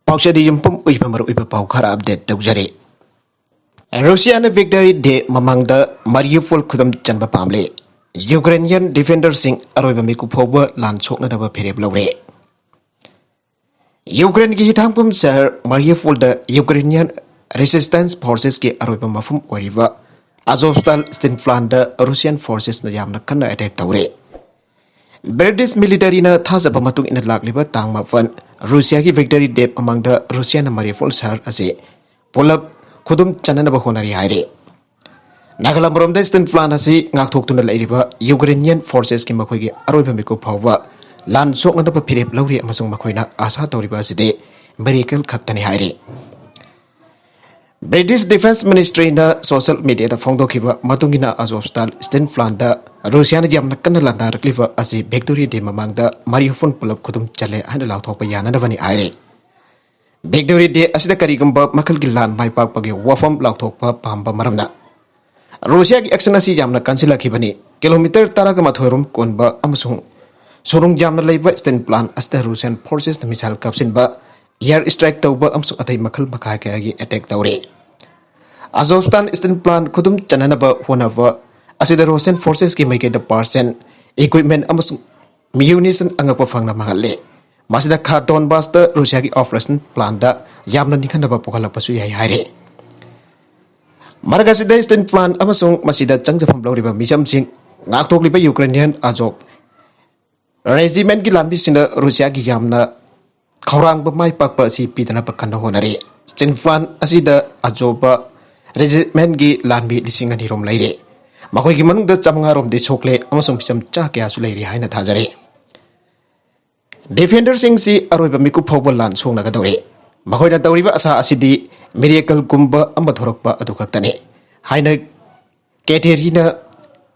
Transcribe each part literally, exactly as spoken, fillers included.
ꯄꯥꯎꯆꯦꯗ ꯌꯨꯝꯐꯝ ꯑꯣꯏꯕ ꯃꯔꯨꯑꯣꯏꯕ ꯄꯥꯎ ꯈꯔ ꯑꯞꯗꯦꯠ ꯇꯧꯖꯔꯤ꯫ ꯔꯨꯁꯤꯌꯥꯅ ꯚꯤꯛꯇꯣꯔꯤ ꯗꯦ ꯃꯃꯥꯡꯗ ꯃꯥꯔꯤꯌꯨꯄꯣꯜ ꯈꯨꯗꯨꯝ ꯆꯟꯕ ꯄꯥꯝꯂꯦ꯫ ꯌꯨꯀ꯭ꯔꯦꯅꯤꯌꯟ ꯗꯤꯐꯦꯟꯗꯔꯁꯤꯡ ꯑꯔꯣꯏꯕ ꯃꯤꯀꯨꯞ ꯐꯥꯎꯕ ꯂꯥꯟ ꯁꯣꯛꯅꯅꯕ ꯐꯤꯔꯦꯞ ꯂꯧꯔꯦ꯫ ꯌꯨꯀ꯭ꯔꯦꯟꯒꯤ ꯍꯤꯊꯥꯡꯐꯝ ꯁꯍꯔ ꯃꯥꯔꯤꯌꯨꯄꯣꯜꯗ ꯌꯨꯀ꯭ꯔꯦꯅꯤꯌꯟ ꯔꯦꯁꯤꯁꯇꯦꯟꯁ ꯐꯣꯔꯁꯦꯁꯀꯤ ꯑꯔꯣꯏꯕ ꯃꯐꯝ ꯑꯣꯏꯔꯤꯕ ꯑꯖꯣꯞꯁꯇꯥꯜ ꯁ꯭ꯇꯤꯜ ꯄ꯭ꯂꯥꯟꯗ ꯔꯨꯁꯤꯌꯟ ꯐꯣꯔꯁꯦꯁꯅ ꯌꯥꯝꯅ ꯀꯟꯅ ꯑꯦꯇꯦꯛ ꯇꯧꯔꯦ꯫ ꯕ꯭ꯔꯤꯇꯤꯁ ꯃꯤꯂꯤꯇꯔꯤꯅ ꯊꯥꯖꯕ ꯃꯇꯨꯡ ꯏꯟꯅ ꯂꯥꯛꯂꯤꯕ ꯇꯥꯡ ꯃꯥꯄꯟ ꯔꯨꯁꯤꯌꯥꯒꯤ ꯚꯤꯛꯇꯣꯔꯤ ꯗꯦ ꯃꯃꯥꯡꯗ ꯔꯨꯁꯤꯌꯥꯅ ꯃꯥꯔꯤꯌꯨꯄꯣꯜ ꯁꯍꯔ ꯑꯁꯤ ꯄꯨꯂꯞ ꯈꯨꯗꯨꯝ ꯆꯟꯅꯅꯕ ꯍꯣꯠꯅꯔꯤ ꯍꯥꯏꯔꯤ꯫ ꯅꯥꯒꯥꯂꯥꯟꯗꯔꯣꯝꯗ ꯁ꯭ꯇꯤꯜ ꯄ꯭ꯂꯥꯟ ꯑꯁꯤ ꯉꯥꯛꯊꯣꯛꯇꯨꯅ ꯂꯩꯔꯤꯕ ꯌꯨꯀ꯭ꯔꯦꯅꯤꯌꯟ ꯐꯣꯔꯁꯦꯁꯀꯤ ꯃꯈꯣꯏꯒꯤ ꯑꯔꯣꯏꯕ ꯃꯤꯀꯨꯞ ꯐꯥꯎꯕ ꯂꯥꯟ ꯁꯣꯛꯅꯅꯕ ꯐꯤꯔꯦꯞ ꯂꯧꯔꯤ ꯑꯃꯁꯨꯡ ꯃꯈꯣꯏꯅ ꯑꯥꯁꯥ ꯇꯧꯔꯤꯕ ꯑꯁꯤꯗꯤ ꯃꯤꯔꯦꯀꯜ ꯈꯛꯇꯅꯤ ꯍꯥꯏꯔꯤ꯫ ꯕ꯭ꯔꯤꯇꯤꯁ ꯗꯤꯐꯦꯟꯁ ꯃꯤꯅꯤꯁꯇ꯭ꯔꯤꯅ ꯁꯣꯁꯤꯌꯦꯜ ꯃꯤꯗꯤꯌꯥꯗ ꯐꯣꯡꯗꯣꯛꯈꯤꯕ ꯃꯇꯨꯡ ꯏꯟꯅ ꯑꯖꯣꯞꯁꯇꯥꯜ ꯁ꯭ꯇꯤꯜ ꯄ꯭ꯂꯥꯟꯗ ꯔꯨꯁꯤꯌꯥꯅ ꯌꯥꯝꯅ ꯀꯟꯅ ꯂꯥꯟꯗꯥꯔꯛꯂꯤꯕ ꯑꯁꯤ ꯚꯤꯛꯇꯣꯔꯤ ꯗꯦ ꯃꯃꯥꯡꯗ ꯃꯥꯔꯤꯌꯨꯄꯣꯜ ꯄꯨꯂꯞ ꯈꯨꯗꯨꯝ ꯆꯜꯂꯦ ꯍꯥꯏꯅ ꯂꯥꯎꯊꯣꯛꯄ ꯌꯥꯅꯅꯕꯅꯤ ꯍꯥꯏꯔꯤ꯫ ꯚꯤꯛꯇꯣꯔꯤ ꯗꯦ ꯑꯁꯤꯗ ꯀꯔꯤꯒꯨꯝꯕ ꯃꯈꯜꯒꯤ ꯂꯥꯟ ꯃꯥꯏ ꯄꯥꯛꯄꯒꯤ ꯋꯥꯐꯝ ꯂꯥꯎꯊꯣꯛꯄ ꯄꯥꯝꯕ ꯃꯔꯝꯅ ꯔꯨꯁꯤꯌꯥꯒꯤ ꯑꯦꯛꯁꯟ ꯑꯁꯤ ꯌꯥꯝꯅ ꯀꯟꯁꯤꯜꯂꯛꯈꯤꯕꯅꯤ꯫ ꯀꯤꯂꯣꯃꯤꯇꯔ ꯇꯔꯥꯒ ꯃꯥꯊꯣꯏ ꯔꯣꯝ ꯀꯣꯟꯕ ꯑꯃꯁꯨꯡ ꯁꯨꯔꯨꯡ ꯌꯥꯝꯅ ꯂꯩꯕ ꯁ꯭ꯇꯤꯜ ꯄ꯭ꯂꯥꯟ ꯑꯁꯤꯗ ꯔꯨꯁꯤꯌꯟ ꯐꯣꯔꯁꯦꯁꯅ ꯃꯤꯁꯥꯏꯜ ꯀꯥꯞꯁꯤꯟꯕ, ꯑꯦꯌꯔ ꯁ꯭ꯇ꯭ꯔꯥꯏꯛ ꯇꯧꯕ ꯑꯃꯁꯨꯡ ꯑꯇꯩ ꯃꯈꯜ ꯃꯈꯥ ꯀꯌꯥꯒꯤ ꯑꯦꯇꯦꯛ ꯇꯧꯔꯤ꯫ ꯑꯖꯣꯞꯁꯇꯥꯜ ꯁ꯭ꯇꯤꯜ ꯄ꯭ꯂꯥꯟ ꯈꯨꯗꯨꯝ ꯆꯟꯅꯅꯕ ꯍꯣꯠꯅꯕ ꯑꯁꯤꯗ ꯔꯨꯁꯤꯌꯟ ꯐꯣꯔꯁꯦꯁꯀꯤ ꯃꯥꯏꯀꯩꯗ ꯄꯥꯔꯁꯦꯟ, ꯏꯀ꯭ꯋꯤꯞꯃꯦꯟ ꯑꯃꯁꯨꯡ ꯃ꯭ꯌꯨꯅꯤꯁꯟ ꯑꯉꯛꯄ ꯐꯪꯅ ꯃꯥꯡꯍꯜꯂꯦ꯫ ꯃꯁꯤꯗ ꯈꯥ ꯗꯣꯟꯕꯥꯁꯇ ꯔꯨꯁꯤꯌꯥꯒꯤ ꯑꯣꯄꯔꯦꯁꯟ ꯄ꯭ꯂꯥꯟꯗ ꯌꯥꯝꯅ ꯅꯤꯡꯍꯟꯅꯕ ꯄꯣꯛꯍꯜꯂꯛꯄꯁꯨ ꯌꯥꯏ ꯍꯥꯏꯔꯤ꯫ ꯃꯔꯛ ꯑꯁꯤꯗ ꯁ꯭ꯇꯤꯜ ꯄ꯭ꯂꯥꯟ ꯑꯃꯁꯨꯡ ꯃꯁꯤꯗ ꯆꯪꯖꯐꯝ ꯂꯧꯔꯤꯕ ꯃꯤꯆꯝꯁꯤꯡ ꯉꯥꯛꯊꯣꯛꯂꯤꯕ ꯌꯨꯀ꯭ꯔꯦꯅꯤꯌꯟ ꯑꯖꯣꯞ ꯔꯦꯖꯤꯃꯦꯟꯒꯤ ꯂꯥꯟꯃꯤꯁꯤꯡꯅ ꯔꯨꯁꯤꯌꯥꯒꯤ ꯌꯥꯝꯅ ꯈꯧꯔꯥꯡꯕ ꯃꯥꯏ ꯄꯥꯛꯄ ꯑꯁꯤ ꯄꯤꯗꯅꯕ ꯀꯟꯅ ꯍꯣꯠꯅꯔꯤ꯫ ꯁ꯭ꯇꯤꯜ ꯄ꯭ꯂꯥꯟ ꯑꯁꯤꯗ ꯑꯖꯣꯞ ꯔꯦꯖꯤꯃꯦꯟꯒꯤ ꯂꯥꯟꯃꯤ ꯂꯤꯁꯤꯡ ꯑꯅꯤ ꯔꯣꯝ ꯂꯩꯔꯤ꯫ ꯃꯈꯣꯏꯒꯤ ꯃꯅꯨꯡꯗ ꯆꯥꯃꯉꯥ ꯔꯣꯝꯗꯤ ꯁꯣꯛꯂꯦ ꯑꯃꯁꯨꯡ ꯃꯤꯆꯝ ꯆꯥ ꯀꯌꯥꯁꯨ ꯂꯩꯔꯤ ꯍꯥꯏꯅ ꯊꯥꯖꯔꯤ꯫ ꯗꯤꯐꯦꯟꯗꯔꯁꯤꯡꯁꯤ ꯑꯔꯣꯏꯕ ꯃꯤꯀꯨꯞ ꯐꯥꯎꯕ ꯂꯥꯟ ꯁꯣꯛꯅꯒꯗꯧꯔꯤ꯫ ꯃꯈꯣꯏꯅ ꯇꯧꯔꯤꯕ ꯑꯁꯥ ꯑꯁꯤꯗꯤ ꯃꯤꯔꯦꯀꯜꯒꯨꯝꯕ ꯑꯃ ꯊꯣꯔꯛꯄ ꯑꯗꯨ ꯈꯛꯇꯅꯤ ꯍꯥꯏꯅ ꯀꯦꯇꯦꯔꯤꯅꯥ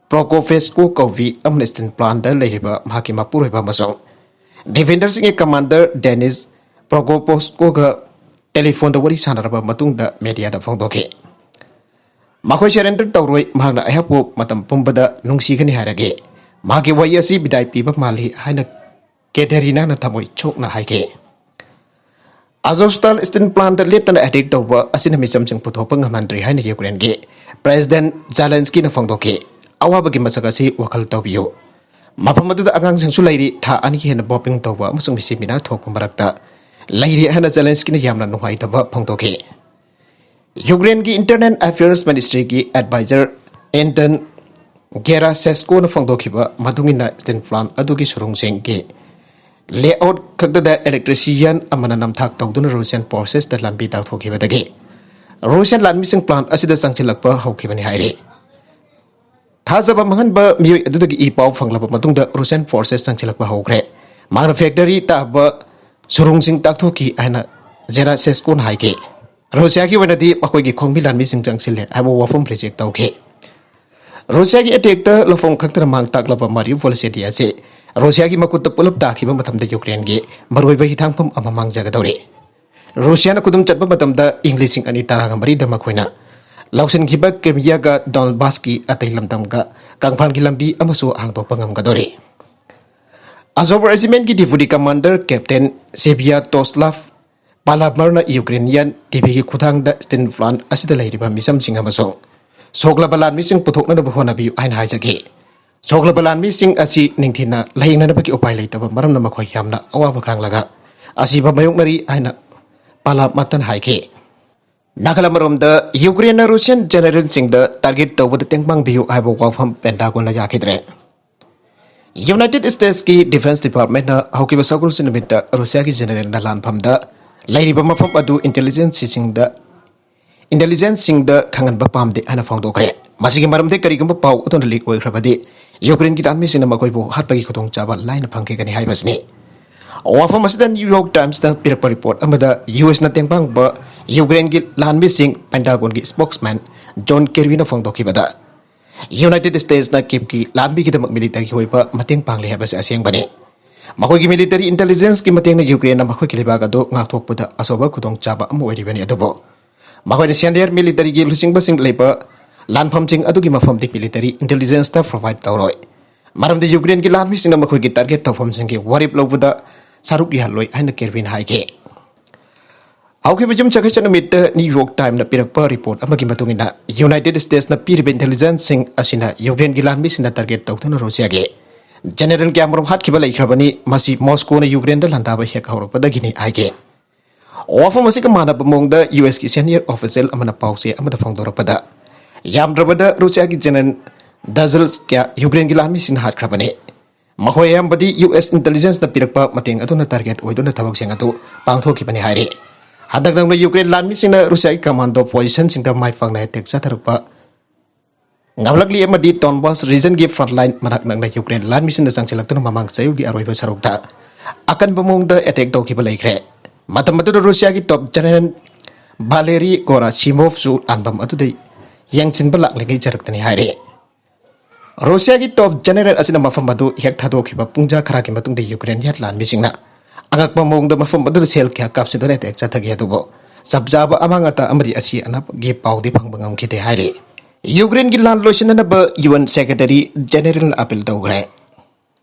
ꯄ꯭ꯔꯣꯀꯣꯐꯦꯁꯀꯣ ꯀꯧꯕꯤ ꯑꯃꯅ ꯁ꯭ꯇꯤꯜ ꯄ꯭ꯂꯥꯟꯗ ꯂꯩꯔꯤꯕ ꯃꯍꯥꯛꯀꯤ ꯃꯄꯨꯔꯣꯏꯕ ꯑꯃꯁꯨꯡ ꯗꯤꯐꯦꯟꯗꯔꯁꯤꯡꯒꯤ ꯀꯃꯥꯟꯗꯔ ꯗꯦꯅꯤꯁ ꯄ꯭ꯔꯣꯀꯣꯐꯦꯁꯀꯣꯒ ꯇꯦꯂꯤꯐꯣꯟꯗ ꯋꯥꯔꯤ ꯁꯥꯟꯅꯔꯕ ꯃꯇꯨꯡꯗ ꯃꯦꯗꯤꯌꯥꯗ ꯐꯣꯡꯗꯣꯛꯈꯤ꯫ "ꯃꯈꯣꯏ ꯁꯔꯦꯟꯗꯔ ꯇꯧꯔꯣꯏ, ꯃꯍꯥꯛꯅ ꯑꯩꯍꯥꯛꯄꯨ ꯃꯇꯝ ꯄꯨꯝꯕꯗ ꯅꯨꯡꯁꯤꯒꯅꯤ ꯍꯥꯏꯔꯒꯦ꯫ ꯃꯍꯥꯛꯀꯤ ꯋꯥꯍꯩ ꯑꯁꯤ ꯕꯤꯗꯥꯏ ꯄꯤꯕ ꯃꯥꯜꯂꯤ" ꯍꯥꯏꯅ ꯀꯦꯇꯦꯔꯤꯅꯥꯅ ꯊꯃꯣꯏ ꯁꯣꯛꯅ ꯍꯥꯏꯈꯤ꯫ ꯑꯖꯣꯁꯇꯥꯜ ꯁ꯭ꯇꯤꯜ ꯄ꯭ꯂꯥꯟꯗ ꯂꯦꯞꯇꯅ ꯑꯦꯇꯦꯛ ꯇꯧꯕ ꯑꯁꯤꯅ ꯃꯤꯆꯝꯁꯤꯡ ꯄꯨꯊꯣꯛꯄ ꯉꯝꯍꯟꯗ꯭ꯔꯤ ꯍꯥꯏꯅ ꯌꯨꯀ꯭ꯔꯦꯟꯒꯤ ꯄ꯭ꯔꯦꯁꯤꯗꯦꯟꯠ ꯖꯦꯂꯦꯟꯁꯀꯤꯅ ꯐꯣꯡꯗꯣꯛꯈꯤ꯫ ꯑꯋꯥꯕꯒꯤ ꯃꯁꯛ ꯑꯁꯤ ꯋꯥꯈꯜ ꯇꯧꯕꯤꯌꯨ꯫ ꯃꯐꯝ ꯑꯗꯨꯗ ꯑꯉꯥꯡꯁꯤꯡꯁꯨ ꯂꯩꯔꯤ, ꯊꯥ ꯑꯅꯤꯒꯤ ꯍꯦꯟꯅ ꯕꯣꯝꯕꯤꯡ ꯇꯧꯕ ꯑꯃꯁꯨꯡ ꯃꯤꯁꯤ ꯃꯤꯅꯥ ꯊꯣꯛꯄ ꯃꯔꯛꯇ ꯂꯩꯔꯤ ꯍꯥꯏꯅ ꯖꯦꯂꯦꯟꯁꯀꯤꯅ ꯌꯥꯝꯅ ꯅꯨꯡꯉꯥꯏꯇꯕ ꯐꯣꯡꯗꯣꯛꯈꯤ꯫ ꯌꯨꯀ꯭ꯔꯦꯟꯒꯤ ꯏꯟꯇꯔꯅꯦꯜ ꯑꯦꯐꯤꯌꯔꯁ ꯃꯤꯅꯤꯁꯇ꯭ꯔꯤꯒꯤ ꯑꯦꯗꯚꯥꯏꯖꯔ ꯑꯦꯟꯇꯟ ꯒꯦꯔꯥꯁꯦꯁꯀꯣꯅ ꯐꯣꯡꯗꯣꯛꯈꯤꯕ ꯃꯇꯨꯡ ꯏꯟꯅ, ꯁ꯭ꯇꯤꯜ ꯄ꯭ꯂꯥꯟ ꯑꯗꯨꯒꯤ ꯁꯨꯔꯨꯡꯁꯤꯡꯒꯤ ꯂꯦꯑꯥꯎꯠ ꯈꯛꯇꯗ ꯏꯂꯦꯛꯇ꯭ꯔꯤꯁꯤꯌꯥꯟ ꯑꯃꯅ ꯅꯝꯊꯥꯛ ꯇꯧꯗꯨꯅ ꯔꯨꯁꯤꯌꯥꯟ ꯐꯣꯔꯁꯦꯁꯇ ꯂꯝꯕꯤ ꯇꯥꯛꯊꯣꯛꯈꯤꯕꯗꯒꯤ ꯔꯨꯁꯤꯌꯥꯟ ꯂꯥꯟꯃꯤꯁꯤꯡ ꯄ꯭ꯂꯥꯟ ꯑꯁꯤꯗ ꯆꯪꯁꯤꯜꯂꯛꯄ ꯍꯧꯈꯤꯕꯅꯤ ꯍꯥꯏꯔꯤ꯫ ꯊꯥꯖꯕ ꯃꯥꯡꯍꯟꯕ ꯃꯤꯑꯣꯏ ꯑꯗꯨꯗꯒꯤ ꯏ ꯄꯥꯎ ꯐꯪꯂꯕ ꯃꯇꯨꯡꯗ ꯔꯨꯁꯤꯌꯥꯟ ꯐꯣꯔꯁꯦꯁ ꯆꯪꯁꯤꯜꯂꯛꯄ ꯍꯧꯈ꯭ꯔꯦ꯫ ꯃꯍꯥꯛꯅ ꯐꯦꯛꯇꯔꯤ ꯇꯥꯕ ꯁꯨꯔꯨꯡꯁꯤꯡ ꯇꯥꯛꯊꯣꯛꯈꯤ ꯍꯥꯏꯅ ꯖꯦꯔꯥꯁꯦꯁꯀꯣꯅ ꯍꯥꯏꯈꯤ꯫ ꯔꯨꯁꯤꯌꯥꯒꯤ ꯑꯣꯏꯅꯗꯤ ꯃꯈꯣꯏꯒꯤ ꯈꯣꯡꯕꯤ ꯂꯥꯟꯃꯤꯁꯤꯡ ꯆꯪꯁꯤꯜꯂꯦ ꯍꯥꯏꯕ ꯋꯥꯐꯝ ꯔꯤꯖꯦꯛ ꯇꯧꯈꯤ꯫ ꯔꯨꯁꯤꯌꯥꯒꯤ ꯑꯦꯇꯦꯛꯇ ꯂꯧꯐꯝ ꯈꯪꯗꯅ ꯃꯥꯡ ꯇꯥꯛꯂꯕ ꯃꯥꯔꯤꯎꯄꯣꯜ ꯁꯤꯇꯤ ꯑꯁꯤ ꯔꯨꯁꯤꯌꯥꯒꯤ ꯃꯈꯨꯠꯇ ꯄꯨꯂꯞ ꯇꯥꯈꯤꯕ ꯃꯇꯝꯗ ꯌꯨꯀ꯭ꯔꯦꯟꯒꯤ ꯃꯔꯨꯑꯣꯏꯕ ꯍꯤꯊꯥꯡꯐꯝ ꯑꯃ ꯃꯥꯡꯖꯒꯗꯧꯔꯤ꯫ ꯔꯨꯁꯤꯌꯥꯅ ꯈꯨꯗꯨꯝ ꯆꯠꯄ ꯃꯇꯝꯗ ꯏꯪ ꯂꯤꯁꯤꯡ ꯑꯅꯤ ꯇꯔꯥꯃꯔꯤꯗ ꯃꯈꯣꯏꯅ ꯂꯧꯁꯤꯟꯈꯤꯕ ꯀ꯭ꯔꯤꯃꯤꯌꯥꯒ ꯗꯣꯟꯕꯥꯁꯀꯤ ꯑꯇꯩ ꯂꯝꯗꯝꯒ ꯀꯪꯐꯥꯜꯒꯤ ꯂꯝꯕꯤ ꯑꯃꯁꯨ ꯍꯥꯡꯗꯣꯛꯄ ꯉꯝꯒꯗꯧꯔꯤ꯫ ꯑꯖꯣꯕ ꯔꯦꯖꯤꯃꯦꯟꯠꯀꯤ ꯗꯤꯄ꯭ꯌꯨꯇꯤ ꯀꯃꯥꯟꯗꯔ ꯀꯦꯞꯇꯦꯟ ꯁꯦꯕꯤꯌꯥ ꯇꯣꯁꯂꯥꯐ ꯄꯥꯂꯥꯃꯔꯅ ꯌꯨꯀ꯭ꯔꯦꯅꯤꯌꯥꯟ ꯇꯤꯚꯤꯒꯤ ꯈꯨꯠꯊꯥꯡꯗ ꯁ꯭ꯇꯤꯜ ꯄ꯭ꯂꯥꯟ ꯑꯁꯤꯗ ꯂꯩꯔꯤꯕ ꯃꯤꯆꯝꯁꯤꯡ ꯑꯃꯁꯨꯡ ꯁꯣꯛꯂꯕ ꯂꯥꯟꯃꯤꯁꯤꯡ ꯄꯨꯊꯣꯛꯅꯅꯕ ꯍꯣꯠꯅꯕꯤꯌꯨ ꯍꯥꯏꯅ ꯍꯥꯏꯖꯈꯤ꯫ ꯁꯣꯛꯂꯕ ꯂꯥꯟꯃꯤꯁꯤꯡ ꯑꯁꯤ ꯅꯤꯡꯊꯤꯅ ꯂꯥꯌꯦꯡꯅꯅꯕꯒꯤ ꯎꯄꯥꯏ ꯂꯩꯇꯕ ꯃꯔꯝꯅ ꯃꯈꯣꯏ ꯌꯥꯝꯅ ꯑꯋꯥꯕ ꯈꯥꯡꯂꯒ ꯑꯁꯤꯕ ꯃꯥꯌꯣꯛꯅꯔꯤ ꯍꯥꯏꯅ ꯄꯥꯂꯥꯃꯔꯅ ꯍꯥꯏꯈꯤ꯫ ꯅꯥꯀꯜ ꯑꯃꯔꯣꯝꯗ, ꯌꯨꯀ꯭ꯔꯦꯟꯅ ꯔꯨꯁꯤꯌꯟ ꯖꯦꯅꯔꯦꯜꯁꯤꯡꯗ ꯇꯥꯔꯒꯦꯠ ꯇꯧꯕꯗ ꯇꯦꯡꯕꯥꯡꯕꯤꯌꯨ ꯍꯥꯏꯕ ꯋꯥꯐꯝ ꯄꯦꯟꯇꯥꯒꯣꯟꯅ ꯌꯥꯈꯤꯗ꯭ꯔꯦ꯫ ꯌꯨꯅꯥꯏꯇꯦꯗ ꯁ꯭ꯇꯦꯠꯁꯀꯤ ꯗꯤꯐꯦꯟꯁ ꯗꯤꯄꯥꯔꯠꯃꯦꯟꯠꯅ ꯍꯧꯈꯤꯕ ꯁꯒꯣꯜꯁꯦꯟ ꯅꯨꯃꯤꯠꯇ ꯔꯨꯁꯤꯌꯥꯒꯤ ꯖꯦꯅꯔꯦꯜꯅ ꯂꯥꯟꯐꯝꯗ ꯂꯩꯔꯤꯕ ꯃꯐꯝ ꯑꯗꯨ ꯏꯟꯇꯦꯂꯤꯖꯦꯟꯁꯁꯤꯡꯗ, ꯏꯟꯇꯦꯂꯤꯖꯦꯟꯁꯁꯤꯡꯗ ꯈꯪꯍꯟꯕ ꯄꯥꯝꯗꯦ ꯍꯥꯏꯅ ꯐꯣꯡꯗꯣꯛꯈ꯭ꯔꯦ꯫ ꯃꯁꯤꯒꯤ ꯃꯔꯝꯗꯤ ꯀꯔꯤꯒꯨꯝꯕ ꯄꯥꯎ ꯑꯗꯨꯅ ꯂꯤꯛ ꯑꯣꯏꯈ꯭ꯔꯕꯗꯤ ꯌꯨꯀ꯭ꯔꯦꯟꯒꯤ ꯂꯥꯟꯃꯤꯁꯤꯡꯅ ꯃꯈꯣꯏꯕꯨ ꯍꯥꯠꯄꯒꯤ ꯈꯨꯗꯣꯡꯆꯥꯕ ꯂꯥꯏꯅ ꯐꯪꯈꯤꯒꯅꯤ ꯍꯥꯏꯕꯁꯤꯅꯤ꯫ ꯋꯥꯐꯝ ꯑꯁꯤꯗ ꯅ꯭ꯌꯨ ꯌꯣꯔꯛ ꯇꯥꯏꯝꯁꯅ ꯄꯤꯔꯛꯄ ꯔꯤꯄꯣꯔꯠ ꯑꯃꯗ ꯌꯨ ꯑꯦꯁꯅ ꯇꯦꯡꯕꯥꯡꯕ ꯌꯨꯀ꯭ꯔꯦꯟꯒꯤ ꯂꯥꯟꯃꯤꯁꯤꯡ ꯄꯦꯟꯇꯥꯒꯣꯟꯒꯤ ꯁ꯭ꯄꯣꯛꯁꯃꯦꯟ ꯖꯣꯟ ꯀꯦꯔꯕꯤꯅ ꯐꯣꯡꯗꯣꯛꯈꯤꯕꯗ, ꯌꯨꯅꯥꯏꯇꯦꯗ ꯁ꯭ꯇꯦꯠꯁꯅ ꯀꯤꯞꯀꯤ ꯂꯥꯟꯃꯤꯒꯤꯗꯃꯛ ꯃꯤꯂꯤꯇꯔꯤꯒꯤ ꯑꯣꯏꯕ ꯃꯇꯦꯡ ꯄꯥꯡꯂꯤ ꯍꯥꯏꯕꯁꯤ ꯑꯁꯦꯡꯕꯅꯤ꯫ ꯃꯈꯣꯏꯒꯤ ꯃꯤꯂꯤꯇꯔꯤ ꯏꯟꯇꯦꯂꯤꯖꯦꯟꯁꯀꯤ ꯃꯇꯦꯡꯅ ꯌꯨꯀ꯭ꯔꯦꯟꯅ ꯃꯈꯣꯏꯒꯤ ꯂꯩꯕꯥꯛ ꯑꯗꯨ ꯉꯥꯛꯊꯣꯛꯄꯗ ꯑꯆꯧꯕ ꯈꯨꯗꯣꯡꯆꯥꯕ ꯑꯃ ꯑꯣꯏꯔꯤꯕꯅꯤ, ꯑꯗꯨꯕꯨ ꯃꯈꯣꯏꯅ ꯁꯦꯅꯤꯌꯔ ꯃꯤꯂꯤꯇꯔꯤꯒꯤ ꯂꯨꯆꯤꯡꯕꯁꯤꯡ ꯂꯩꯕ ꯂꯥꯟꯐꯝꯁꯤꯡ ꯑꯗꯨꯒꯤ ꯃꯐꯝꯗꯤ ꯃꯤꯂꯤꯇꯔꯤ ꯏꯟꯇꯦꯂꯤꯖꯦꯟꯁꯇ ꯄ꯭ꯔꯣꯚꯥꯏꯗ ꯇꯧꯔꯣꯏ, ꯃꯔꯝꯗꯤ ꯌꯨꯀ꯭ꯔꯦꯟꯒꯤ ꯂꯥꯟꯃꯤꯁꯤꯡꯅ ꯃꯈꯣꯏꯒꯤ ꯇꯥꯔꯒꯦꯠ ꯇꯧꯐꯝꯁꯤꯡꯒꯤ ꯋꯥꯔꯦꯞ ꯂꯧꯕꯗ ꯁꯔꯨꯛ ꯌꯥꯍꯜꯂꯣꯏ ꯍꯥꯏꯅ ꯀꯦꯔꯕꯤꯟ ꯍꯥꯏꯈꯤ꯫ ꯍꯧꯈꯤꯕ ꯌꯨꯝꯁꯀꯩꯁ ꯅꯨꯃꯤꯠꯇ ꯅ꯭ꯌꯨ ꯌꯣꯔꯛ ꯇꯥꯏꯝꯅ ꯄꯤꯔꯛꯄ ꯔꯤꯄꯣꯔꯠ ꯑꯃꯒꯤ ꯃꯇꯨꯡ ꯏꯟꯅ, ꯌꯨꯅꯥꯏꯇꯦꯗ ꯁ꯭ꯇꯦꯠꯁꯅ ꯄꯤꯔꯤꯕ ꯏꯟꯇꯦꯂꯤꯖꯦꯟꯁꯁꯤꯡ ꯑꯁꯤꯅ ꯌꯨꯀ꯭ꯔꯦꯟꯒꯤ ꯂꯥꯟꯃꯤꯁꯤꯡꯅ ꯇꯥꯔꯒꯦꯠ ꯇꯧꯗꯨꯅ ꯔꯨꯁꯤꯌꯥꯒꯤ ꯖꯦꯅꯦꯔꯦꯜ ꯀꯌꯥꯃꯔꯨꯝ ꯍꯥꯠꯈꯤꯕ ꯂꯩꯈ꯭ꯔꯕꯅꯤ꯫ ꯃꯁꯤ ꯃꯣꯁꯀꯣꯅ ꯌꯨꯀ꯭ꯔꯦꯟꯗ ꯂꯥꯟꯗꯥꯕ ꯍꯦꯛ ꯍꯧꯔꯛꯄꯗꯒꯤꯅꯤ ꯍꯥꯏꯈꯤ꯫ ꯋꯥꯐꯝ ꯑꯁꯤꯒ ꯃꯥꯟꯅꯕ ꯃꯑꯣꯡꯗ ꯌꯨ ꯑꯦꯁꯀꯤ ꯁꯦꯅꯤꯌꯔ ꯑꯣꯐꯤꯁꯤꯌꯦꯜ ꯑꯃꯅ ꯄꯥꯎꯆꯦ ꯑꯃꯗ ꯐꯣꯡꯗꯣꯔꯛꯄꯗ, ꯌꯥꯝꯗ꯭ꯔꯕꯗ ꯔꯨꯁꯤꯌꯥꯒꯤ ꯖꯦꯅꯦꯔꯦꯜ ꯗꯖꯜꯁ ꯀꯌꯥ ꯌꯨꯀ꯭ꯔꯦꯟꯒꯤ ꯂꯥꯟꯃꯤꯁꯤꯡꯅ ꯍꯥꯠꯈ꯭ꯔꯕꯅꯤ꯫ ꯃꯈꯣꯏ ꯑꯌꯥꯝꯕꯗꯤ ꯌꯨ ꯑꯦꯁ ꯏꯟꯇꯦꯂꯤꯖꯦꯟꯁꯅ ꯄꯤꯔꯛꯄ ꯃꯇꯦꯡ ꯑꯗꯨꯅ ꯇꯥꯔꯒꯦꯠ ꯑꯣꯏꯗꯨꯅ ꯊꯕꯛꯁꯤꯡ ꯑꯗꯨ ꯄꯥꯡꯊꯣꯛꯈꯤꯕꯅꯤ ꯍꯥꯏꯔꯤ꯫ ꯍꯟꯗꯛ ꯅꯧꯅ ꯌꯨꯀ꯭ꯔꯦꯟ ꯂꯥꯟꯃꯤꯁꯤꯡꯅ ꯔꯨꯁꯤꯌꯥꯒꯤ ꯀꯃꯥꯟꯗꯣ ꯄꯣꯖꯤꯁꯟꯁꯤꯡꯗ ꯃꯥꯏ ꯄꯥꯛꯅ ꯑꯦꯇꯦꯛ ꯆꯠꯊꯔꯛꯄ ꯉꯝꯂꯛꯂꯤ ꯑꯃꯗꯤ ꯗꯣꯟꯕꯥꯁ ꯔꯤꯖꯟꯒꯤ ꯐ꯭ꯔꯟꯠ ꯂꯥꯏꯟ ꯃꯅꯥꯛ ꯅꯛꯅ ꯌꯨꯀ꯭ꯔꯦꯟ ꯂꯥꯟꯃꯤꯁꯤꯡꯅ ꯆꯪꯁꯤꯜꯂꯛꯇꯨꯅ ꯃꯃꯥꯡ ꯆꯌꯣꯜꯒꯤ ꯑꯔꯣꯏꯕ ꯁꯔꯨꯛꯇ ꯑꯀꯟꯕ ꯃꯑꯣꯡꯗ ꯑꯦꯇꯦꯛ ꯇꯧꯈꯤꯕ ꯂꯩꯈ꯭ꯔꯦ꯫ ꯃꯇꯝ ꯑꯗꯨꯗ ꯔꯨꯁꯤꯌꯥꯒꯤ ꯇꯣꯞ ꯖꯦꯅꯦꯔꯦꯜ ꯚꯥꯂꯦꯔꯤ ꯒꯣꯔꯥꯁꯤꯃꯣꯚꯁꯨ ꯂꯥꯟꯐꯝ ꯑꯗꯨꯗ ꯌꯦꯡꯁꯤꯟꯕ ꯂꯥꯛꯂꯤꯉꯩ ꯆꯔꯛꯇꯅꯤ ꯍꯥꯏꯔꯤ꯫ ꯔꯨꯁꯤꯌꯥꯒꯤ ꯇꯣꯞ ꯖꯦꯅꯦꯔꯦꯜ ꯑꯁꯤꯅ ꯃꯐꯝ ꯑꯗꯨ ꯍꯦꯛ ꯊꯥꯗꯣꯛꯈꯤꯕ ꯄꯨꯡꯖꯥ ꯈꯔꯒꯤ ꯃꯇꯨꯡꯗ ꯌꯨꯀ꯭ꯔꯦꯟꯒꯤ ꯂꯥꯟꯃꯤꯁꯤꯡꯅ ꯑꯉꯛꯄ ꯃꯑꯣꯡꯗ ꯃꯐꯝ ꯑꯗꯨꯗ ꯁꯦꯜ ꯀꯌꯥ ꯀꯥꯞꯁꯤꯟꯗꯨꯅ ꯑꯦꯇꯦꯛ ꯆꯠꯊꯈꯤ, ꯑꯗꯨꯕꯨ ꯆꯞ ꯆꯥꯕ ꯑꯃꯥꯡ ꯑꯇꯥ ꯑꯃꯗꯤ ꯑꯁꯤ ꯑꯅꯥꯕꯒꯤ ꯄꯥꯎꯗꯤ ꯐꯪꯕ ꯉꯝꯈꯤꯗꯦ ꯍꯥꯏꯔꯤ꯫ ꯌꯨꯀ꯭ꯔꯦꯟꯒꯤ ꯂꯥꯟ ꯂꯣꯏꯁꯤꯟꯅꯅꯕ ꯌꯨ ꯑꯦꯟ ꯁꯦꯀ꯭ꯔꯦꯇꯔꯤ ꯖꯦꯅꯦꯔꯦꯜꯅ ꯑꯄꯤꯜ ꯇꯧꯈ꯭ꯔꯦ꯫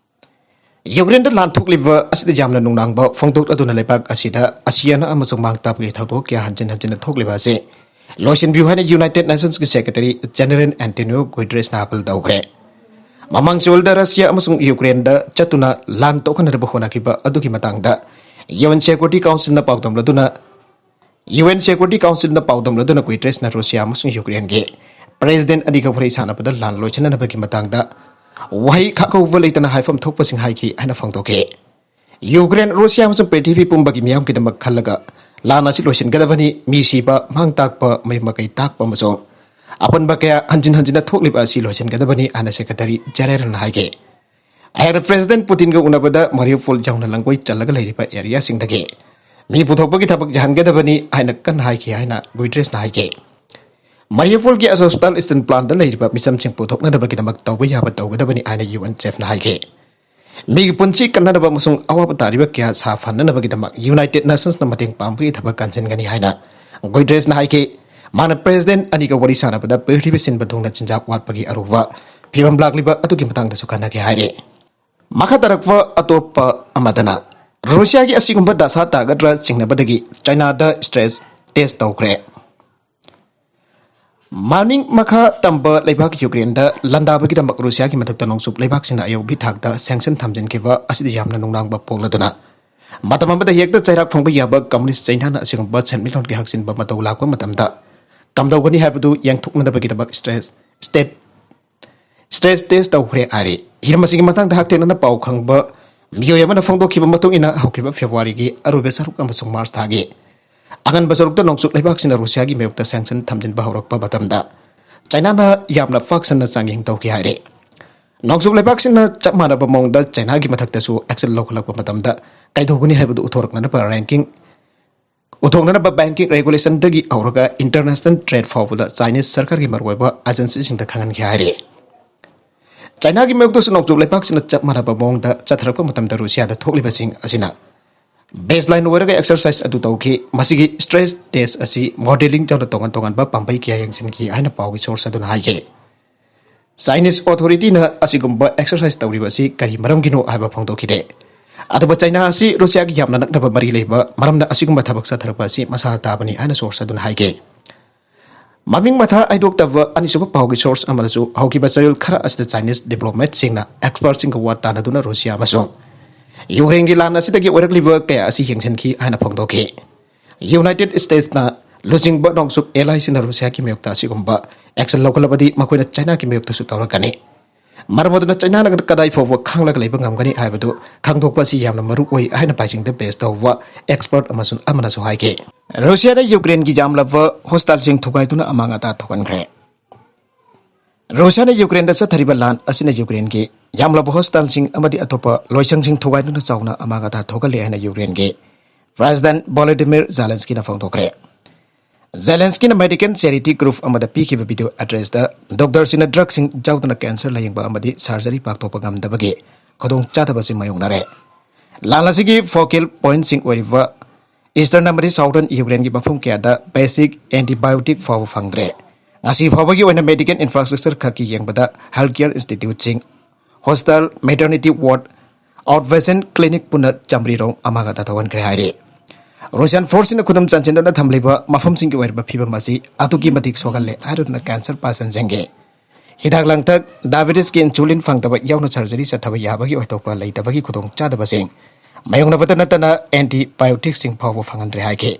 ꯌꯨꯀ꯭ꯔꯦꯟꯗ ꯂꯥꯟ ꯊꯣꯛꯂꯤꯕ ꯑꯁꯤꯗ ꯌꯥꯝꯅ ꯅꯨꯡꯅꯥꯡꯕ ꯐꯣꯡꯗꯣꯛꯂꯗꯨꯅ ꯂꯩꯕꯥꯛ ꯑꯁꯤꯗ ꯑꯁꯤ ꯑꯅꯥ ꯑꯃꯁꯨꯡ ꯃꯥꯡ ꯇꯥꯛꯄꯒꯤ ꯊꯧꯗꯣꯛ ꯀꯌꯥ ꯍꯟꯖꯤꯟ ꯍꯟꯖꯤꯟꯅ ꯊꯣꯛꯂꯤꯕ ꯑꯁꯤ ꯂꯣꯏꯁꯤꯟꯕꯤꯌꯨ ꯍꯥꯏꯅ United ꯅꯦꯁꯟꯁꯀꯤ secretary general Antonio ꯒꯨꯇꯦꯔꯦꯁꯅ appeal ꯇꯧꯈ꯭ꯔꯦ꯫ ꯃꯃꯥꯡ ꯆꯌꯣꯜꯗ ꯔꯁꯤꯌꯥ ꯑꯃꯁꯨꯡ ꯌꯨꯀ꯭ꯔꯦꯟꯗ ꯆꯠꯇꯨꯅ ꯂꯥꯟ ꯇꯣꯛꯍꯟꯅꯕ ꯍꯣꯠꯅꯈꯤꯕ ꯑꯗꯨꯒꯤ ꯃꯇꯥꯡꯗ ꯌꯨ ꯑꯦꯟ ꯁꯦꯀ꯭ꯌꯨꯔꯤꯇꯤ ꯀꯥꯎꯟꯁꯤꯜꯅ ꯄꯥꯎꯗꯝꯂꯗꯨꯅ, ꯌꯨ ꯑꯦꯟ ꯁꯦꯀ꯭ꯌꯨꯔꯤꯇꯤ ꯀꯥꯎꯟꯁꯤꯜꯅ ꯄꯥꯎꯗꯝꯂꯗꯨꯅ ꯒꯨꯇꯦꯔꯦꯁꯅ ꯔꯨꯁꯤꯌꯥ ꯑꯃꯁꯨꯡ ꯌꯨꯀ꯭ꯔꯦꯟꯒꯤ ꯄ꯭ꯔꯦꯁꯤꯗꯦꯟꯠ ꯑꯅꯤꯒ ꯋꯥꯔꯤ ꯁꯥꯟꯅꯕꯗ ꯂꯥꯟ ꯂꯣꯏꯁꯤꯟꯅꯅꯕꯒꯤ ꯃꯇꯥꯡꯗ ꯋꯥꯍꯩ ꯈꯥꯛꯍꯧꯕ ꯂꯩꯇꯅ ꯍꯥꯏꯐꯝ ꯊꯣꯛꯄꯁꯤꯡ ꯍꯥꯏꯈꯤ ꯍꯥꯏꯅ ꯐꯣꯡꯗꯣꯛꯈꯤ꯫ ꯌꯨꯀ꯭ꯔꯦꯟ, ꯔꯨꯁꯤꯌꯥ ꯑꯃꯁꯨꯡ ꯄ꯭ꯔꯤꯊꯤꯕꯤ ꯄꯨꯝꯕꯒꯤ ꯃꯤꯌꯥꯝꯒꯤꯗꯃꯛ ꯈꯜꯂꯒ ꯂꯥꯟ ꯑꯁꯤ ꯂꯣꯏꯁꯤꯟꯒꯗꯕꯅꯤ, ꯃꯤ ꯁꯤꯕ, ꯃꯥꯡ ꯇꯥꯛꯄ, ꯃꯌꯨꯝ ꯃꯀꯩ ꯇꯥꯛꯄ ꯑꯃꯁꯨꯡ ꯑꯄꯟꯕ ꯀꯌꯥ ꯍꯟꯖꯤꯟ ꯍꯟꯖꯤꯟꯅ ꯊꯣꯛꯂꯤꯕ ꯑꯁꯤ ꯂꯣꯏꯁꯤꯟꯒꯗꯕꯅꯤ ꯍꯥꯏꯅ ꯁꯦꯀ꯭ꯔꯦꯇꯔꯤ ꯖꯦꯅꯦꯔꯦꯜꯅ ꯍꯥꯏꯈꯤ꯫ ꯑꯩꯍꯥꯛꯅ ꯄ꯭ꯔꯦꯁꯤꯗꯦꯟꯠ ꯄꯨꯇꯤꯟꯒ ꯎꯅꯕꯗ ꯃꯥꯔꯤꯌꯨꯄꯣꯜ ꯌꯧꯅ ꯂꯥꯡꯒꯣꯏ ꯆꯜꯂꯒ ꯂꯩꯔꯤꯕ ꯑꯦꯔꯤꯌꯥꯁꯤꯡꯗꯒꯤ ꯃꯤ ꯄꯨꯊꯣꯛꯄꯒꯤ ꯊꯕꯛ ꯌꯥꯍꯟꯒꯗꯕꯅꯤ ꯍꯥꯏꯅ ꯀꯟꯅ ꯍꯥꯏꯈꯤ ꯍꯥꯏꯅ ꯒꯨꯇꯦꯔꯦꯁꯅ ꯍꯥꯏꯈꯤ꯫ ꯃꯥꯔꯤꯌꯨꯄꯣꯜꯒꯤ ꯑꯁꯣꯁꯤꯇꯥꯜ ꯁ꯭ꯇꯤꯜ ꯄ꯭ꯂꯥꯟꯠꯇ ꯂꯩꯔꯤꯕ ꯃꯤꯆꯝꯁꯤꯡ ꯄꯨꯊꯣꯛꯅꯅꯕꯒꯤꯗꯃꯛ ꯇꯧꯕ ꯌꯥꯕ ꯇꯧꯒꯗꯕꯅꯤ ꯍꯥꯏꯅ ꯌꯨ ꯑꯦꯟ ꯆꯤꯐꯅ ꯍꯥꯏꯈꯤ꯫ ꯃꯤꯒꯤ ꯄꯨꯟꯁꯤ ꯀꯟꯅꯅꯕ ꯑꯃꯁꯨꯡ ꯑꯋꯥꯕ ꯇꯥꯔꯤꯕ ꯀꯌꯥ ꯁꯥꯐꯅꯅꯕꯒꯤꯗꯃꯛ ꯌꯨꯅꯥꯏꯇꯦꯗ ꯅꯦꯁꯟꯁꯅ ꯃꯇꯦꯡ ꯄꯥꯡꯕꯒꯤ ꯊꯕꯛ ꯀꯟꯁꯤꯟꯒꯅꯤ ꯍꯥꯏꯅ ꯒꯨꯇꯦꯔꯦꯁꯅ ꯍꯥꯏꯈꯤ꯫ ꯃꯥꯅ ꯄ꯭ꯔꯦꯁꯤꯗꯦꯟꯠ ꯑꯅꯤꯒ ꯋꯥꯔꯤ ꯁꯥꯟꯅꯕꯗ ꯄ꯭ꯔꯤꯊꯤꯕꯤ ꯁꯤꯟꯕ ꯊꯨꯡꯅ ꯆꯤꯟꯖꯥꯛ ꯋꯥꯠꯄꯒꯤ ꯑꯔꯨꯕ ꯐꯤꯕꯝ ꯂꯥꯛꯂꯤꯕ ꯑꯗꯨꯒꯤ ꯃꯇꯥꯡꯗꯁꯨ ꯈꯟꯅꯈꯤ ꯍꯥꯏꯔꯤ꯫ ꯃꯈꯥ ꯇꯥꯔꯛꯄ ꯑꯇꯣꯞꯄ ꯑꯃꯗꯅ, ꯔꯨꯁꯤꯌꯥꯒꯤ ꯑꯁꯤꯒꯨꯝꯕ ꯗꯁꯥ ꯇꯥꯒꯗ꯭ꯔꯥ ꯆꯤꯡꯅꯕꯗꯒꯤ ꯆꯥꯏꯅꯥꯗ stress test ꯇꯧꯈ꯭ꯔꯦ꯫ ꯃꯅꯤꯡ ꯃꯈꯥ ꯇꯝꯕ ꯂꯩꯕꯥꯛ ꯌꯨꯀ꯭ꯔꯦꯟꯗ ꯂꯥꯟꯗꯥꯕꯒꯤꯗꯃꯛ ꯔꯨꯁꯤꯌꯥꯒꯤ ꯃꯊꯛꯇ ꯅꯣꯡꯆꯨꯞ ꯂꯩꯕꯥꯛꯁꯤꯡꯅ ꯑꯌꯧꯕꯤ ꯊꯥꯛꯇ sanction ꯊꯝꯖꯤꯟꯈꯤꯕ ꯑꯁꯤꯗ ꯌꯥꯝꯅ ꯅꯨꯡꯅꯥꯡꯕ ꯄꯣꯛꯂꯗꯨꯅ ꯃꯇꯝ ꯑꯃꯗ ꯍꯦꯛꯇ ꯆꯩꯔꯥꯛ ꯐꯣꯡꯕ ꯌꯥꯕ ꯀꯝꯃꯨꯅꯤꯁ ꯆꯩꯅꯥꯅ ꯑꯁꯤꯒꯨꯝꯕ ꯁꯦꯟꯃꯤꯠꯂꯣꯟꯒꯤ ꯍꯛꯆꯤꯟꯕ ꯃꯇꯧ ꯂꯥꯛꯄ ꯃꯇꯝꯗ ꯀꯝꯗꯧꯒꯅꯤ ꯍꯥꯏꯕꯗꯨ ꯌꯦꯡꯊꯣꯛꯅꯅꯕꯒꯤꯗꯃꯛ stress state stress test ꯇꯧꯈ꯭ꯔꯦ ꯍꯥꯏꯔꯤ꯫ ꯍꯤꯔꯝ ꯑꯁꯤꯒꯤ ꯃꯇꯥꯡꯗ ꯍꯛꯊꯦꯡꯅꯅ ꯄꯥꯎ ꯈꯪꯕ ꯃꯤꯑꯣꯏ ꯑꯃꯅ ꯐꯣꯡꯗꯣꯛꯈꯤꯕ ꯃꯇꯨꯡ ꯏꯟꯅ ꯍꯧꯈꯤꯕ ꯐꯦꯕ꯭ꯔꯨꯋꯥꯔꯤꯒꯤ ꯑꯔꯣꯏꯕ ꯁꯔꯨꯛ ꯑꯃꯁꯨꯡ ꯃꯥꯔꯆ ꯊꯥꯒꯤ ꯑꯉꯟꯕ ꯁꯔꯨꯛꯇ ꯅꯣꯡꯆꯨꯞ ꯂꯩꯕꯥꯛꯁꯤꯡꯅ ꯔꯨꯁꯤꯌꯥꯒꯤ ꯃꯥꯌꯣꯛꯇ sanction ꯊꯝꯖꯤꯟꯕ ꯍꯧꯔꯛꯄ ꯃꯇꯝꯗ ꯆꯥꯏꯅꯥꯅ ꯌꯥꯝꯅ ꯄꯥꯛ ꯁꯟꯅ ꯆꯥꯡꯌꯦꯡ ꯇꯧꯈꯤ ꯍꯥꯏꯔꯤ꯫ ꯅꯣꯡꯆꯨꯞ ꯂꯩꯕꯥꯛꯁꯤꯡꯅ ꯆꯞ ꯃꯥꯟꯅꯕ ꯃꯑꯣꯡꯗ ꯆꯥꯏꯅꯥꯒꯤ ꯃꯊꯛꯇꯁꯨ action ꯂꯧꯈꯠꯂꯛꯄ ꯃꯇꯝꯗ ꯀꯩꯗꯧꯒꯅꯤ ꯍꯥꯏꯕꯗꯨ ꯎꯠꯊꯣꯔꯛꯅꯅꯕ ranking ꯎꯠꯊꯣꯛꯅꯅꯕ banking regulationꯗꯒꯤ ꯍꯧꯔꯒ international trade ꯐꯥꯎꯕꯗ Chinese ꯁꯔꯀꯥꯔꯒꯤ ꯃꯔꯨꯑꯣꯏꯕ agencyꯁꯤꯡꯗ ꯈꯪꯍꯟꯈꯤ ꯍꯥꯏꯔꯤ꯫ ꯆꯥꯏꯅꯥꯒꯤ ꯃꯥꯌꯣꯛꯇꯁꯨ ꯅꯣꯡꯆꯨꯞ ꯂꯩꯕꯥꯛꯁꯤꯡꯅ ꯆꯞ ꯃꯥꯟꯅꯕ ꯃꯑꯣꯡꯗ ꯆꯠꯊꯔꯛꯄ ꯃꯇꯝꯗ ꯔꯨꯁꯤꯌꯥꯗ ꯊꯣꯛꯂꯤꯕꯁꯤꯡ ꯑꯁꯤꯅ baseline ꯑꯣꯏꯔꯒ exercise ꯑꯗꯨ ꯇꯧꯈꯤ꯫ ꯃꯁꯤꯒꯤ stress test ꯑꯁꯤ modelling ꯌꯥꯎꯅ ꯇꯣꯉꯥꯟ ꯇꯣꯉꯥꯟꯕ ꯄꯥꯝꯕꯩ ꯀꯌꯥ ꯌꯦꯡꯁꯤꯟꯈꯤ ꯍꯥꯏꯅ ꯄꯥꯎꯒꯤ source ꯑꯗꯨꯅ ꯍꯥꯏꯈꯤ꯫ Chinese authorityꯅ ꯑꯁꯤꯒꯨꯝꯕ exercise ꯇꯧꯔꯤꯕ ꯑꯁꯤ ꯀꯔꯤ ꯃꯔꯝꯒꯤꯅꯣ ꯍꯥꯏꯕ ꯐꯣꯡꯗꯣꯛꯈꯤꯗꯦ꯫ ꯑꯗꯨꯕꯨ ꯆꯥꯏꯅꯥ ꯑꯁꯤ ꯔꯨꯁꯤꯌꯥꯒꯤ ꯌꯥꯝꯅ ꯅꯛꯅꯕ ꯃꯔꯤ ꯂꯩꯕ ꯃꯔꯝꯅ ꯑꯁꯤꯒꯨꯝꯕ ꯊꯕꯛ ꯆꯠꯊꯔꯛꯄ ꯑꯁꯤ ꯃꯁꯥꯅ ꯇꯥꯕꯅꯤ ꯍꯥꯏꯅ source ꯑꯗꯨꯅ ꯍꯥꯏꯈꯤ꯫ ꯃꯃꯤꯡ ꯃꯊꯥ ꯍꯥꯏꯗꯣꯛꯇꯕ ꯑꯅꯤꯁꯨꯕ ꯄꯥꯎꯒꯤ source ꯑꯃꯅꯁꯨ ꯍꯧꯈꯤꯕ ꯆꯌꯣꯜ ꯈꯔ ꯑꯁꯤꯗ Chinese diplomatꯁꯤꯡꯅ expertꯁꯤꯡꯒ ꯋꯥ ꯇꯥꯅꯗꯨꯅ ꯔꯨꯁꯤꯌꯥ ꯑꯃꯁꯨꯡ ꯌꯨꯀ꯭ꯔꯦꯟꯒꯤ ꯂꯥꯟ ꯑꯁꯤꯗꯒꯤ ꯑꯣꯏꯔꯛꯂꯤꯕ ꯀꯌꯥ ꯑꯁꯤ ꯌꯦꯡꯁꯤꯟꯈꯤ ꯍꯥꯏꯅ ꯐꯣꯡꯗꯣꯛꯈꯤ꯫ United Statesꯅ ꯂꯨꯆꯤꯡꯕ ꯅꯣꯡꯆꯨꯞ allyꯁꯤꯡꯅ ꯔꯨꯁꯤꯌꯥꯒꯤ ꯃꯥꯌꯣꯛꯇ ꯑꯁꯤꯒꯨꯝꯕ action ꯂꯧꯈꯠꯂꯕꯗꯤ ꯃꯈꯣꯏꯅ ꯆꯥꯏꯅꯥꯒꯤ ꯃꯥꯌꯣꯛꯇꯁꯨ ꯇꯧꯔꯛꯀꯅꯤ꯫ ꯃꯔꯝ ꯑꯗꯨꯅ ꯆꯥꯏꯅꯥꯅ ꯀꯗꯥꯏ ꯐꯥꯎꯕ ꯈꯥꯡꯂꯒ ꯂꯩꯕ ꯉꯝꯒꯅꯤ ꯍꯥꯏꯕꯗꯨ ꯈꯪꯗꯣꯛꯄ ꯑꯁꯤ ꯌꯥꯝꯅ ꯃꯔꯨ ꯑꯣꯏ ꯍꯥꯏꯅ Beijingꯗ base ꯇꯧꯕ expert ꯑꯃꯁꯨ ꯑꯃꯅꯁꯨ ꯍꯥꯏꯈꯤ꯫ ꯔꯨꯁꯤꯌꯥꯅ ꯌꯨꯀ꯭ꯔꯦꯟꯒꯤ ꯌꯥꯝꯂꯕ hospitalꯁꯤꯡ ꯊꯨꯒꯥꯏꯗꯨꯅ ꯑꯃꯥꯡ ꯑꯇꯥ ꯊꯣꯛꯍꯟꯈ꯭ꯔꯦ꯫ ꯔꯨꯁꯤꯌꯥꯅ ꯌꯨꯀ꯭ꯔꯦꯟꯗ ꯆꯠꯊꯔꯤꯕ ꯂꯥꯟ ꯑꯁꯤꯅ ꯌꯨꯀ꯭ꯔꯦꯟꯒꯤ ꯌꯥꯝꯂꯕ hospitalꯁꯤꯡ ꯑꯃꯗꯤ ꯑꯇꯣꯞꯄ ꯂꯣꯏꯁꯪꯁꯤꯡ ꯊꯨꯒꯥꯏꯗꯨꯅ ꯆꯥꯎꯅ ꯑꯃꯥꯡ ꯑꯇꯥ ꯊꯣꯛꯍꯜꯂꯦ ꯍꯥꯏꯅ ꯌꯨꯀ꯭ꯔꯦꯟꯒꯤ President Volodymyr Zelenskyꯅ ꯐꯣꯡꯗꯣꯛꯈ꯭ꯔꯦ꯫ Zelenskyꯅ medical charity group ꯑꯃꯗ ꯄꯤꯈꯤꯕ video addressꯇ doctorꯁꯤꯡꯅ drugꯁꯤꯡ ꯌꯥꯎꯗꯅ cancer ꯂꯥꯌꯦꯡꯕ ꯑꯃꯗꯤ surgery ꯄꯥꯡꯊꯣꯛꯄ ꯉꯝꯗꯕꯒꯤ ꯈꯨꯗꯣꯡꯆꯥꯗꯕꯁꯤꯡ ꯃꯥꯌꯣꯛꯅꯔꯦ꯫ ꯂꯥꯟ ꯑꯁꯤꯒꯤ focal pointꯁꯤꯡ ꯑꯣꯏꯔꯤꯕ Eastern ꯑꯃꯗꯤ Southern Ukraineꯒꯤ ꯃꯐꯝ ꯀꯌꯥꯗ basic antibiotic ꯐꯥꯎꯕ ꯐꯪꯗ꯭ꯔꯦ꯫ ꯉꯁꯤ ꯐꯥꯎꯕꯒꯤ ꯑꯣꯏꯅ medical infrastructure ꯈꯛꯀꯤ ꯌꯦꯡꯕꯗ healthcare instituteꯁꯤꯡ, hospital, maternity ward, out patient clinic ꯄꯨꯟꯅ ꯆꯥꯃꯔꯤ ꯔꯣꯝ ꯑꯃꯒ ꯊꯥꯗꯣꯛꯍꯟꯈ꯭ꯔꯦ ꯍꯥꯏꯔꯤ꯫ ꯔꯨꯁꯤꯌꯥꯟ ꯐꯣꯔꯁꯁꯤꯡꯅ ꯈꯨꯗꯨꯝ ꯆꯟꯁꯤꯟꯗꯨꯅ ꯊꯝꯂꯤꯕ ꯃꯐꯝꯁꯤꯡꯒꯤ ꯑꯣꯏꯔꯤꯕ ꯐꯤꯕꯝ ꯑꯁꯤ ꯑꯗꯨꯛꯀꯤ ꯃꯇꯤꯛ ꯁꯣꯛꯍꯜꯂꯦ ꯍꯥꯏꯗꯨꯅ ꯀꯦꯟꯁꯔ ꯄꯦꯁꯦꯟꯁꯤꯡꯒꯤ ꯍꯤꯗꯥꯛ ꯂꯥꯡꯊꯛ, ꯗꯥꯏꯕꯦꯇꯤꯁꯀꯤ ꯏꯟꯁꯨꯂꯤꯟ ꯐꯪꯗꯕ ꯌꯥꯎꯅ ꯁꯔꯖꯔꯤ ꯆꯠꯊꯕ ꯌꯥꯕꯒꯤ ꯑꯣꯏꯊꯣꯛꯄ ꯂꯩꯇꯕꯒꯤ ꯈꯨꯗꯣꯡꯆꯥꯗꯕꯁꯤꯡ ꯃꯥꯌꯣꯛꯅꯕꯇ ꯅꯠꯇꯅ ꯑꯦꯟꯇꯤꯕꯥꯌꯣꯇꯤꯛꯁꯤꯡ ꯐꯥꯎꯕ ꯐꯪꯍꯟꯗ꯭ꯔꯦ ꯍꯥꯏꯈꯤ꯫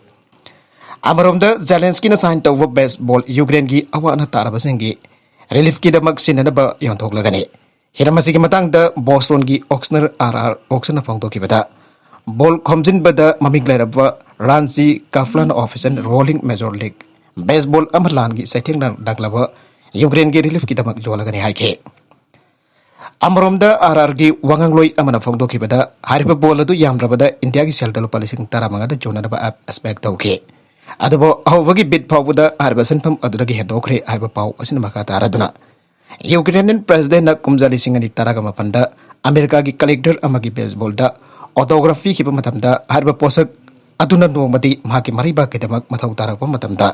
ꯑꯃꯔꯣꯝꯗ ꯖꯦꯂꯦꯟꯁꯀꯤꯅ ꯁꯥꯏꯟ ꯇꯧꯕ ꯕꯦꯁꯕꯣꯜ ꯌꯨꯀ꯭ꯔꯦꯟꯒꯤ ꯑꯋꯥ ꯑꯅꯥ ꯇꯥꯔꯕꯁꯤꯡꯒꯤ ꯔꯤꯂꯤꯐꯀꯤꯗꯃꯛ ꯁꯤꯟꯅꯅꯕ ꯌꯣꯟꯊꯣꯛꯂꯒꯅꯤ꯫ ꯍꯤꯔꯝ ꯑꯁꯤꯒꯤ ꯃꯇꯥꯡꯗ ꯕꯣꯁꯇꯣꯟꯒꯤ ꯑꯣꯛꯁꯅꯔ ꯑꯥꯔ ꯑꯥꯔ ꯑꯣꯛꯁꯟꯅ ꯐꯣꯡꯗꯣꯛꯈꯤꯕꯗ, ꯕꯣꯜ ꯈꯣꯝꯖꯤꯟꯕꯗ ꯃꯃꯤꯡ ꯂꯩꯔꯕ ꯔꯥꯟꯁꯤ ꯀꯥꯐ꯭ꯂꯥꯟ ꯑꯣꯐꯤꯁꯟ ꯔꯣꯂꯤꯡ ꯃꯦꯖꯣꯔ ꯂꯤꯒ ꯕꯦꯁꯕꯣꯜ ꯑꯃ ꯂꯥꯟꯒꯤ ꯆꯩꯊꯦꯡ ꯅꯪꯂꯛꯂꯕ ꯌꯨꯀ꯭ꯔꯦꯟꯒꯤ ꯔꯤꯂꯤꯐꯀꯤꯗꯃꯛ ꯌꯣꯜꯂꯒꯅꯤ ꯍꯥꯏꯈꯤ꯫ ꯑꯃꯔꯣꯝꯗ ꯑꯥꯔ ꯑꯥꯔꯒꯤ ꯋꯥꯉꯥꯡꯂꯣꯏ ꯑꯃꯅ ꯐꯣꯡꯗꯣꯛꯈꯤꯕꯗ, ꯍꯥꯏꯔꯤꯕ ꯕꯣꯜ ꯑꯗꯨ ꯌꯥꯝꯗ꯭ꯔꯕꯗ ꯏꯟꯗꯤꯌꯥꯒꯤ ꯁꯦꯜꯗ ꯂꯨꯄꯥ ꯂꯤꯁꯤꯡ ꯇꯔꯥꯃꯉꯥꯗ ꯌꯣꯟꯅꯅꯕ ꯑꯦꯛꯁꯄꯦꯛ ꯇꯧꯈꯤ꯫ ꯑꯗꯨꯕꯨ ꯑꯍꯧꯕꯒꯤ ꯕꯤꯠ ꯐꯥꯎꯕꯗ ꯍꯥꯏꯔꯤꯕ ꯁꯦꯟꯐꯝ ꯑꯗꯨꯗꯒꯤ ꯍꯦꯟꯗꯣꯛꯈ꯭ꯔꯦ ꯍꯥꯏꯕ ꯄꯥꯎ ꯑꯁꯤꯅ ꯃꯈꯥ ꯇꯥꯔꯗꯨꯅ, ꯌꯨꯀ꯭ꯔꯦꯅꯤꯌꯟ ꯄ꯭ꯔꯦꯁꯤꯗꯦꯟꯠꯅ ꯀꯨꯝꯖꯥ ꯂꯤꯁꯤꯡ ꯑꯅꯤ ꯇꯔꯥꯒ ꯃꯥꯄꯟꯗ ꯑꯃꯦꯔꯤꯀꯥꯒꯤ ꯀꯂꯦꯛꯇꯔ ꯑꯃꯒꯤ ꯕꯦꯁꯕꯣꯜꯗ ꯑꯣꯇꯣꯒ꯭ꯔꯥꯐ ꯄꯤꯈꯤꯕ ꯃꯇꯝꯗ, ꯍꯥꯏꯔꯤꯕ ꯄꯣꯠꯁꯛ ꯑꯗꯨꯅ ꯅꯣꯡꯃꯗꯤ ꯃꯍꯥꯛꯀꯤ ꯃꯔꯩꯕꯥꯛꯀꯤꯗꯃꯛ ꯃꯊꯧ ꯇꯥꯔꯛꯄ ꯃꯇꯝꯗ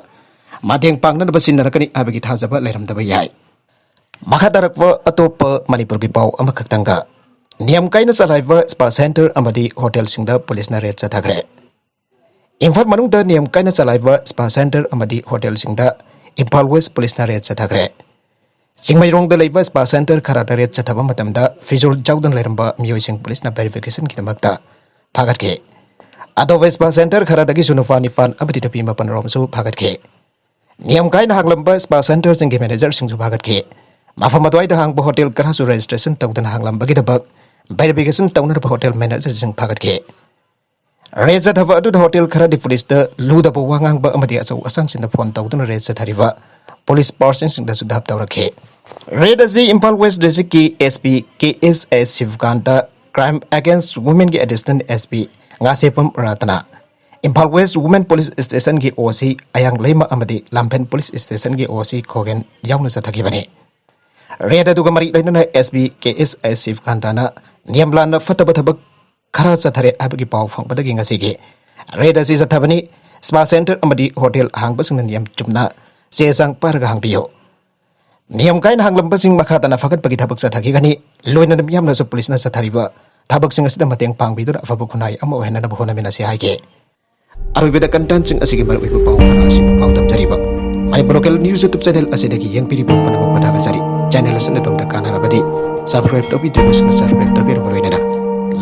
ꯃꯇꯦꯡ ꯄꯥꯡꯅꯅꯕ ꯁꯤꯖꯤꯟꯅꯔꯛꯀꯅꯤ ꯍꯥꯏꯕꯒꯤ ꯊꯥꯖꯕ ꯂꯩꯔꯝꯗꯕ ꯌꯥꯏ꯫ ꯃꯈꯥ ꯇꯥꯔꯛꯄ ꯑꯇꯣꯞꯄ ꯃꯅꯤꯄꯨꯔꯒꯤ ꯄꯥꯎ ꯑꯃꯈꯛꯇꯪꯒ, ꯅꯤꯌꯝ ꯀꯥꯏꯅ ꯆꯂꯥꯏꯕ ꯁ꯭ꯄꯥ ꯁꯦꯟꯇꯔ ꯑꯃꯗꯤ ꯍꯣꯇꯦꯜꯁꯤꯡꯗ ꯄꯨꯂꯤꯁꯅ ꯔꯦꯗ ꯆꯠꯊꯈ꯭ꯔꯦ꯫ ꯏꯝꯐꯥꯜ ꯃꯅꯨꯡꯗ ꯅꯤꯌꯝ ꯀꯥꯏꯅ ꯆꯂꯥꯏꯕ ꯁ꯭ꯄꯥ ꯁꯦꯟꯇꯔ ꯑꯃꯗꯤ ꯍꯣꯇꯦꯜꯁꯤꯡꯗ ꯏꯝꯐꯥꯜ ꯋꯦꯁ ꯄꯨꯂꯤꯁꯅ ꯔꯦꯗ ꯆꯠꯊꯈ꯭ꯔꯦ꯫ ꯆꯤꯡꯃꯩꯔꯣꯡꯗ ꯂꯩꯕ ꯁ꯭ꯄꯥ ꯁꯦꯟꯇꯔ ꯈꯔꯗ ꯔꯦꯗ ꯆꯠꯊꯕ ꯃꯇꯝꯗ ꯐꯤꯖꯣꯜ ꯌꯥꯎꯗꯅ ꯂꯩꯔꯝꯕ ꯃꯤꯑꯣꯏꯁꯤꯡ ꯄꯨꯂꯤꯁꯅ ꯚꯦꯔꯤꯐꯤꯀꯦꯁꯟꯒꯤꯗꯃꯛꯇ ꯐꯥꯒꯠꯈꯤ꯫ ꯑꯇꯣꯞꯄ ꯁ꯭ꯄꯥ ꯁꯦꯟꯇꯔ ꯈꯔꯗꯒꯤꯁꯨ ꯅꯨꯄꯥ ꯅꯤꯄꯥꯟ ꯑꯃꯗꯤ ꯅꯨꯄꯤ ꯃꯥꯄꯟ ꯔꯣꯝꯁꯨ ꯐꯥꯒꯠꯈꯤ꯫ ꯅꯤꯌꯝ ꯀꯥꯏꯅ ꯍꯥꯡꯂꯝꯕ ꯁ꯭ꯄꯥ ꯁꯦꯟꯇꯔꯁꯤꯡꯒꯤ ꯃꯦꯅꯦꯖꯔꯁꯤꯡꯁꯨ ꯐꯥꯒꯠꯈꯤ꯫ ꯃꯐꯝ ꯑꯗꯨꯋꯥꯏꯗ ꯍꯥꯡꯕ ꯍꯣꯇꯦꯜ ꯈꯔꯁꯨ ꯔꯦꯖꯤꯁꯇ꯭ꯔꯦꯁꯟ ꯇꯧꯗꯅ ꯍꯥꯡꯂꯝꯕꯒꯤꯗꯃꯛ ꯚꯦꯔꯤꯐꯤꯀꯦꯁꯟ ꯇꯧꯅꯅꯕ ꯍꯣꯇꯦꯜ ꯃꯦꯅꯦꯖꯔꯁꯤꯡ ꯐꯥꯒꯠꯈꯤ꯫ ꯔꯦꯗ ꯆꯠꯊꯕ ꯑꯗꯨꯗ ꯍꯣꯇꯦꯜ ꯈꯔꯗꯤ ꯄꯨꯂꯤꯁꯇ ꯂꯨꯗꯕ ꯋꯥ ꯉꯥꯡꯕ ꯑꯃꯗꯤ ꯑꯆꯧ ꯑꯁꯥꯡꯁꯤꯡꯗ ꯐꯣꯟ ꯇꯧꯗꯨꯅ ꯔꯦꯗ ꯆꯠꯊꯔꯤꯕ ꯄꯨꯂꯤꯁ ꯄꯥꯔꯁꯟꯁꯤꯡꯗꯁꯨ ꯙꯞ ꯇꯧꯔꯛꯈꯤ꯫ ꯔꯦꯗ ꯑꯁꯤ ꯏꯝꯐꯥꯜ ꯋꯦꯁ ꯗꯤꯁꯇ꯭ꯔꯤꯛꯀꯤ S P K S S Shivakanta, crime against ꯋꯨꯃꯦꯟꯒꯤ additional S P Ngasepam Ratna, Imphal west women police ꯁ꯭ꯇꯦꯁꯟꯒꯤ ꯑꯣ ꯁꯤ ꯑꯌꯥꯡ ꯂꯩꯃ ꯑꯃꯗꯤ ꯂꯥꯝꯐꯦꯟ ꯄꯨꯂꯤꯁ ꯁ꯭ꯇꯦꯁꯟꯒꯤ ꯑꯣ ꯁꯤ ꯈꯣꯒꯦꯟ ꯌꯥꯎꯅ ꯆꯠꯊꯈꯤꯕꯅꯤ꯫ ꯔꯦꯗ ꯑꯗꯨꯒ ꯃꯔꯤ ꯂꯩꯅꯅ ꯑꯦꯁ ꯄꯤ ꯀꯦ ꯑꯦꯁ ꯑꯦꯁ ꯁꯤꯕꯀꯥꯟꯇꯅ ꯅꯤꯌꯝ ꯂꯥꯟꯅ ꯐꯠꯇꯕ ꯊꯕꯛ ꯈꯔ ꯆꯠꯊꯔꯦ ꯍꯥꯏꯕꯒꯤ ꯄꯥꯎ ꯐꯪꯕꯗꯒꯤ ꯉꯁꯤꯒꯤ ꯔꯦꯗ ꯑꯁꯤ ꯆꯠꯊꯕꯅꯤ꯫ ꯁ꯭ꯄꯥ ꯁꯦꯟꯇꯔ ꯑꯃꯗꯤ ꯍꯣꯇꯦꯜ ꯍꯥꯡꯕꯁꯤꯡꯅ ꯅꯤꯌꯝ ꯆꯨꯝꯅ ꯆꯦ ꯆꯥꯡ ꯄꯥꯏꯔꯒ ꯍꯥꯡꯕꯤꯌꯨ꯫ ꯅꯤꯌꯝ ꯀꯥꯏꯅ ꯍꯥꯡꯂꯝꯕꯁꯤꯡ ꯃꯈꯥ ꯇꯥꯅ ꯐꯒꯠꯄꯒꯤ ꯊꯕꯛ ꯆꯠꯊꯈꯤꯒꯅꯤ꯫ ꯂꯣꯏꯅꯅ ꯃꯤꯌꯥꯝꯅꯁꯨ ꯄꯨꯂꯤꯁꯅ ꯆꯠꯊꯔꯤꯕ ꯊꯕꯛꯁꯤꯡ ꯑꯁꯤꯗ ꯃꯇꯦꯡ ꯄꯥꯡꯕꯤꯗꯨꯅ ꯑꯐꯕ ꯈꯨꯟꯅꯥꯏ ꯑꯃ ꯑꯣꯏꯍꯟꯅꯕ ꯍꯣꯠꯅꯃꯤꯟꯅꯁꯤ ꯍꯥꯏꯒꯦ꯫ ꯑꯔꯣꯏꯕꯗ contentꯁꯤꯡ ꯑꯁꯤꯒꯤ ꯃꯔꯨꯑꯣꯏꯕ ꯄꯥꯎ ꯈꯔ ꯑꯁꯤꯕꯨ ꯄꯥꯎꯗꯝꯖꯔꯤꯕ꯫ Manipur Local News YouTube channel ꯑꯁꯤꯗꯒꯤ ꯌꯦꯡꯕꯤꯔꯤꯕ ꯄꯨꯝꯅꯃꯛꯄꯨ ꯊꯥꯒꯠꯆꯔꯤ꯫ Channel ꯑꯁꯤꯅ ꯑꯗꯣꯝꯗ ꯀꯥꯟꯅꯔꯕꯗꯤ subscribe ꯇꯧꯕꯤꯗ꯭ꯔꯤꯕꯁꯤꯡꯅ subscribe ꯇꯧꯕꯤꯔꯝꯕ ꯂꯣꯏꯅꯅ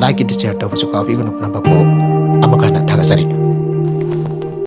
like and share ꯇꯧꯕꯁꯨ ꯀꯥꯎꯕꯤꯒꯅꯨ꯫ ꯄꯨꯝꯅꯃꯛꯄꯨ ꯑꯃꯨꯛ ꯍꯟꯅ ꯊꯥꯒꯠꯆꯔꯤ꯫